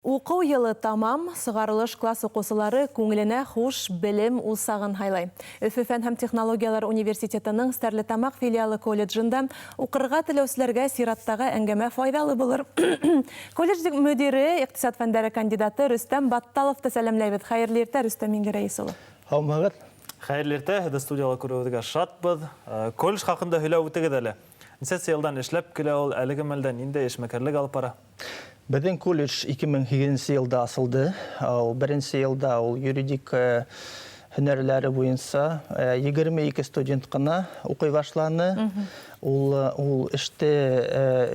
Уҡыу йылы тамам, сығарылыш класс уҡыусылары күңеленә хуш белем усағын һайлай. Өфө фән һәм технологиялар университетының Стәрлетамаҡ филиалы колледжында уҡырға теләүселәргә сираттағы әңгәмә файҙалы булыр. Колледж мөдире, иҡтисад фәндәре кандидаты Рөстәм Батталовты сәләмләйбеҙ. Хәйерле иртә, Рөстәм Миңгәрәйес улы. Һаумыһығыҙ! Хәйерле иртә, һеҙҙе студияла күреүебеҙгә шатбыҙ. Колледж хаҡында һөйләп үтегеҙ әле. Нисәнсе йылдан эшләп килә ул, әлеге мәлдә ниндәй эшмәкәрлек алып бара? Беҙҙең колледж 2008 йылда асылды. Ул беренсе йылда ул юридик һөнәрләре буйынса 22 студент ҡына уҡый башланы. Ул эште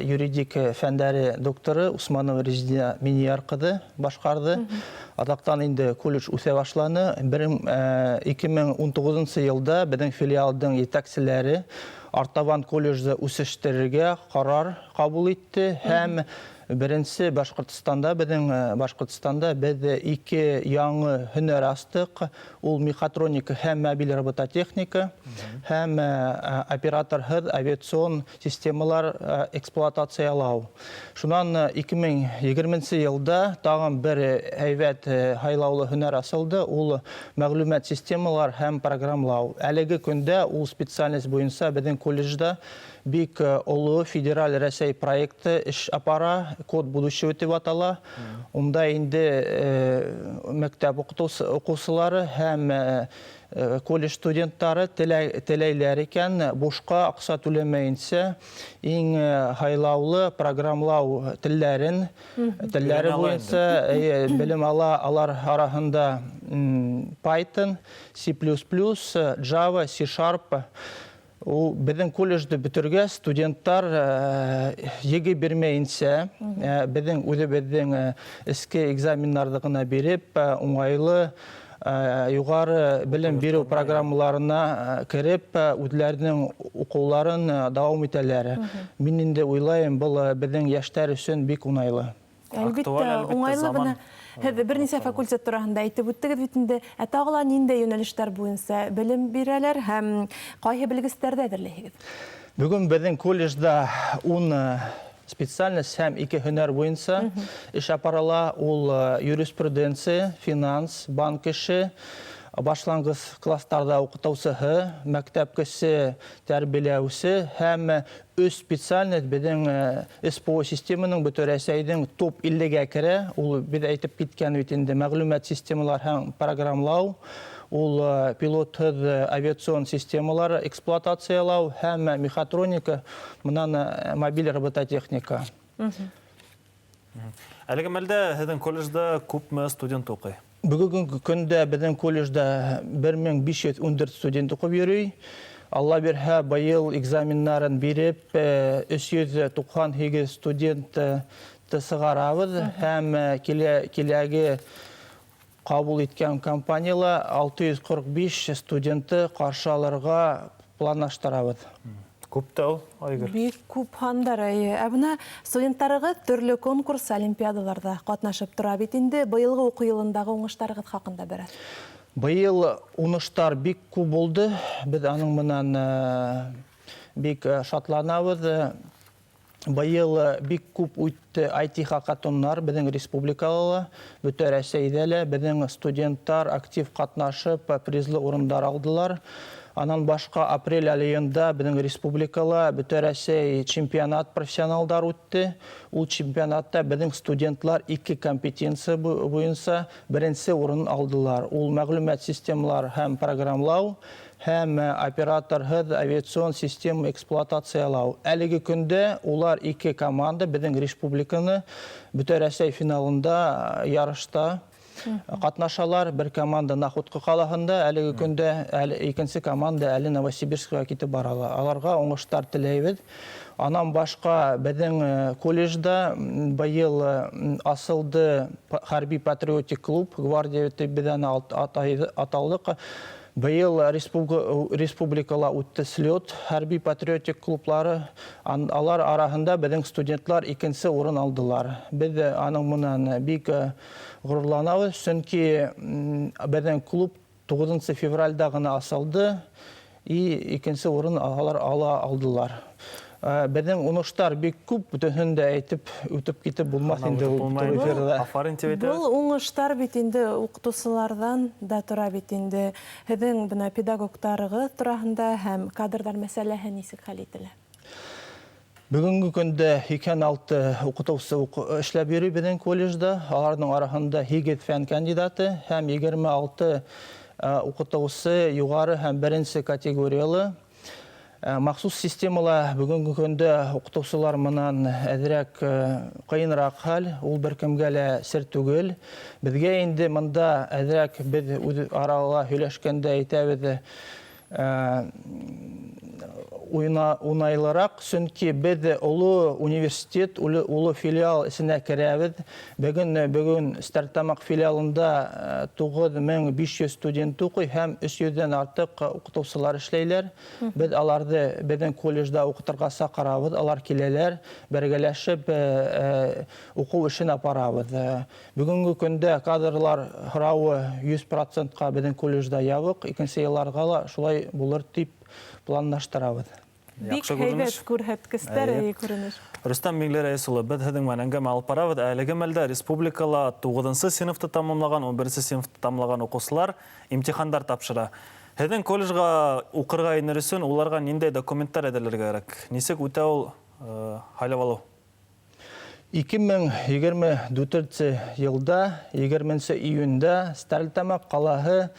юридик фәндәре докторы Усманова Резидә Минияр ҡыҙы башҡарҙы. Аҙаҡтан инде колледж үҫә башланы. 2019 йылда беҙҙең филиалдың етәкселәре артабан колледжды үҫештерергә ҡарар кабул итте һәм беренсе Башҡортостанда, беҙҙең Башҡортостанда беҙ ике яңы һөнәр астыҡ. Ул мехатроника һәм мобиль робототехника һәм операторһыҙ авиацион системалар эксплуатациялау. Шунан 2020 йылда тағын бер һәйбәт һайлаулы һөнәр асылды, ул мәгълүмат системалар һәм програмлау. Әлеге көндә ул специальность буйынса беҙҙең колледжда Бик олы федераль Рәсәй проекты эш апара, Код будущего дип атала. Унда инде мәктәп укучылары һәм колледж студентлары теләйләр икән, бушка акча түләмәенчә иң һайлаулы програмлау телләрен, телләре буенча белем ала. Алар араһында Python, C++, Java, C Sharp. Ул беҙҙең колледжды бөтөргәс, студенттар ЕГЭ бирмәйенсә, беҙҙең үҙебеҙҙең эске экзаменнарҙы ғына биреп, уңайлы юғары белем биреү программаларына кереп, үҙләренең уҡыуларын дауам итәләр. Мин инде уйлайым, был беҙҙең йәштәр өсөн бик уңайлы. Әлбиттә, уңайлы бына. Һеҙ бер нисә факультет тураһында әйтеп үттегеҙ бит инде. Ә тағы ла ниндәй йүнәлештәр буйынса белем бирәләр һәм ҡайһы белгестәрҙе әҙерләйһегеҙ? Бөгөн беҙҙең колледжда ун специальность һәм ике һөнәр буйынса эш апарыла. Ул юриспруденция, финанс, банк эше, башлангыс класстарҙа уҡытыусыһы, мәктәпкесе тәрбиәләүсе һәм өс специальность беҙҙең СПО системаның бөтә Рәсәйҙең топ 50-гә керә. Ул беҙ әйтеп киткән бит инде мәгълүмат системалар һәм програмлау, ул пилотһыҙ авиацион системалар эксплуатациялау һәм мехатроника, мынан мобиль робототехника. Әлеге мәлдә һеҙҙең колледжда күпме студент уҡый? Бөгөнгө көндә беҙҙең колледжда 1514 студент уҡып йөрөй. Алла бирһә, быйыл экзаменнарын биреп, 398 студентты сығарабыҙ һәм киләге Кабул иткән компанияла 645 студентты каршы алырга планлаштырабыз. Күп тә ул, Айгөл. Бик күп һандар, әйе. Ә менә студентларыгыз төрле конкурс, олимпиадаларда катнашып тора бит инде. Быелгы уку елындагы уңышларыгыз хакында бераз. Быел уңышлар бик күп булды. Без аның менән бик шатланабыз. Быел бик күп үтте IT-хакатоннар безнең республикада ла, бөтә Рәсәйдә лә. Безнең студентлар актив катнашып, призлы урыннар алдылар. Аннан башка апрель аенда безнең республикала бөтә Рәсәй чемпионат профессионалдар үтте. Ул чемпионатта безнең студентлар ике компетенция буенча беренче урын алдылар. Ул мәгълүмат системалар һәм програмлау һәм операторһыз авиацион система эксплуатациялау. Әлеге көндә улар ике команда безнең республиканы Бөтә Рәсәй финалында ярышта катнашалар. Бер команда Находка калаһында әлеге көндә, әле икенче команда әле Новосибирскига китеп баралар. Аларга уңышлар теләйбез. Аннан башка безнең колледжда быел асылды хәрби патриотик клуб, Гвардия дип без аны аталдык. Быел республикала үтте слет хәрби-патриотик клублары. Алар араһында безнең студентлар икенче урын алдылар. Без аның менән бик горурланабыз, чөнки безнең клуб 9 февральдә гына асылды и икенче урын алар ала алдылар. Беҙҙең уңыштар бик күп, бөтәһен дә әйтеп үтеп китеп булмаҫ инде ул туры эфирҙа. Афарин тип әйтәбеҙ. Был уңыштар бит инде уҡытыусыларҙан да тора бит инде. Һеҙҙең бына педагогтарығыҙ тураһында һәм кадрҙар мәсьәләһе нисек хәл ителә? Бөгөнгө көндә 86 уҡытыусы эшләп йөрөй беҙҙең колледжда. Аларҙың араһында 8 фән кандидаты һәм 26 уҡытыусы юғары һәм беренсе категориялы. Махсус системала бөгөнгө көндә уҡытыусылар менән әҙерәк ҡыйыныраҡ хәл, ул бер кемгә лә сер түгел. Беҙгә инде мында әҙерәк беҙ үҙ арала һөйләшкәндә әйтәбеҙ, уңайлыраҡ, сөнки беҙ оло университет, оло филиал эсенә керәбеҙ. Бөгөн Стәрлетамаҡ филиалында 9500 студент уҡый һәм өс йөҙҙән артыҡ уҡытыусылар эшләйләр. Беҙ аларҙы беҙҙең колледжда уҡытырға саҡырабыҙ, алар киләләр, бергәләшеп уҡыу эшен апарабыҙ. Бөгөнгө көндә кадрлар һорауы йөҙ процентҡа беҙҙең колледжда ябыҡ, икенсе йылларға ла шулай булыр тип планлаштырабыҙ. Бик Яҡшы һәйбәт күренеш. күрһәткестәр, Әйе. әйе, күренеш. Рөстәм Миңлерәйес улы, беҙ һеҙҙең менән әңгәмә алып барабыҙ. Әлеге мәлдә республикала туғыҙынсы синыфты тамамлаған, ун беренсе синыфты тамамлаған уҡыусылар имтихандар тапшыра. Һеҙҙең колледжға уҡырға инер өсөн уларға ниндәй документтар әҙерләргә кәрәк? Нисек үтә ул һайлап алыу? Ике мең егерме дүртенсе йылда, егерменсе июндә Стәрлетамаҡ ҡалаһы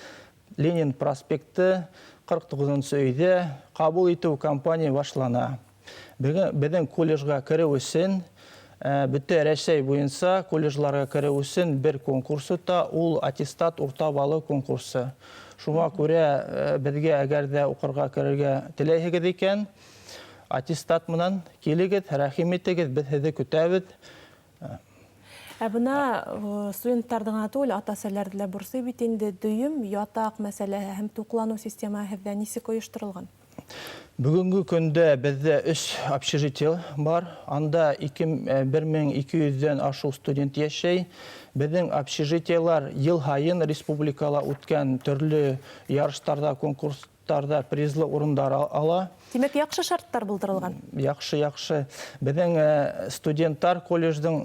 Ленин проспекты ҡырҡ туғыҙынсы өйҙә ҡабул итеү кампания башлана. Беҙҙең колледжға кереү өсөн, бөтә Рәсәй буйынса колледжларға кереү өсөн бер конкурс үтә, ул аттестат урта баллы конкурсы. Шуңа күрә беҙгә әгәр ҙә уҡырға керергә теләйһегеҙ икән, аттестат менән килегеҙ, рәхим итегеҙ, беҙ һеҙҙе көтәбеҙ. Ә бына студенттарҙы ғына түгел, ата-әсәләрҙе лә борсой бит инде дөйөм ятаҡ мәсьәләһе һәм туҡланыу системаһы һеҙҙә нисек ойошторолған? Бөгөнгө көндә беҙҙә өс общежитие бар. Анда бер мең ике йөҙҙән ашыу студент йәшәй. Беҙҙең общежитиелар йыл һайын республикала үткән төрлө ярыштарҙа, конкурстарҙа призлы урындар ала. Тимәк, яҡшы шарттар булдырылған? Яҡшы, яҡшы. Беҙҙең студенттар колледждың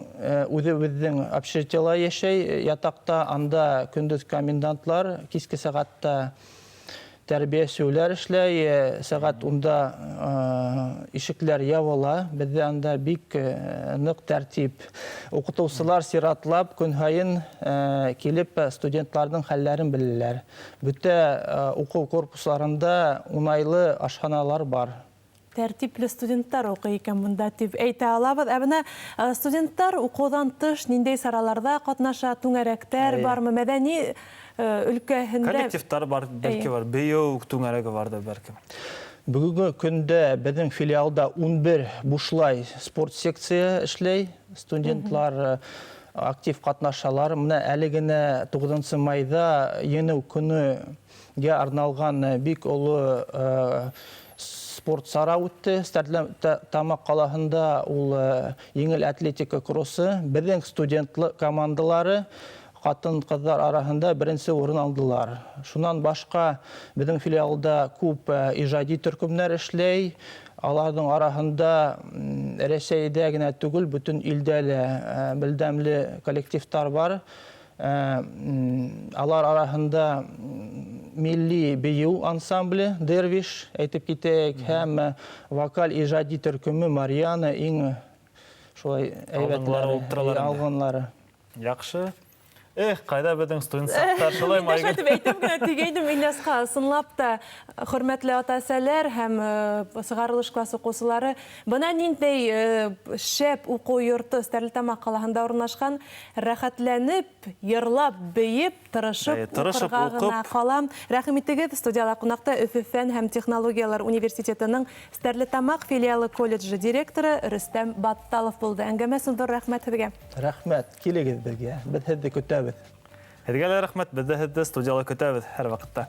үҙебеҙҙең общежитиела йәшәй. Ятаҡта анда көндөҙ комендантлар, киске сәғәттә тәрбиәселәр эшләй, сәғәт унда ишекләр ябыла. Беҙҙә анда бик ныҡ тәртип. Уҡытыусылар сиратлап көн һайын килеп студентларҙың хәлләрен беләләр. Бөтә уҡыу корпусларында уңайлы ашханалар бар. Тәртипле студенттар уҡый икән бында тип әйтә алабыҙ. Ә бына студенттар уҡыуҙан тыш ниндәй сараларҙа ҡатнаша, түңәрәктәр бармы, мәҙәни өлкәһендә? Коллективтар бар, бәлки бар, бейеү түңәрәге барҙыр бәлки. Бөгөнгө көндә беҙҙең филиалда ун бер бушлай спорт секция эшләй. Студентлар актив ҡатнашалар. Бына әле генә туғыҙынсы майҙа Еңеү көнөгә арналған бик оло спорт сара үтте. Стәрлетамаҡ ҡалаһында ул еңел атлетика кроссы. Беҙҙең студентлы командалары ҡатын-ҡыҙҙар араһында беренсе урын алдылар. Шунан башҡа беҙҙең филиалда күп ижади төркөмдәр эшләй. Аларҙың араһында Рәсәйҙә генә түгел, бөтөн илдә лә белдәмле коллективтар бар. Алар араһында милли бейеү ансамбле Дервиш, әйтеп китәйек, һәм вокаль ижади төркөмө Марьяна иң шулай Алдынғылары әйбәтләре, булып торалар инде. алғанлары. Яҡшы. Эх, ҡайҙа беҙҙең студент саҡтар, шулай Мин дә Майгөл? шулай тип әйтәм генә тигәйнем Ильясҡа. Ысынлап та, хөрмәтле ата-әсәләр һәм сығарылыш класс уҡыусылары, бына ниндәй шәп уҡыу йорто Стәрлетамаҡ ҡалаһында урынлашҡан, рәхәтләнеп, йырлап, бейеп, тырышып Әйе, тырышып уҡырға ғына уҡып. ҡалам. Рәхим итегеҙ, студияла ҡунаҡта Өфө фән һәм технологиялар университетының Стәрлетамаҡ филиалы колледжы директоры Рөстәм Батталов булды. Әңгәмә өсөн ҙур рәхмәт һеҙгә. Рәхмәт, килегеҙ беҙгә, беҙ һеҙҙе көтәбеҙ. Һеҙгә лә рәхмәт, беҙ ҙә һеҙҙе студияла көтәбеҙ һәр ваҡытта.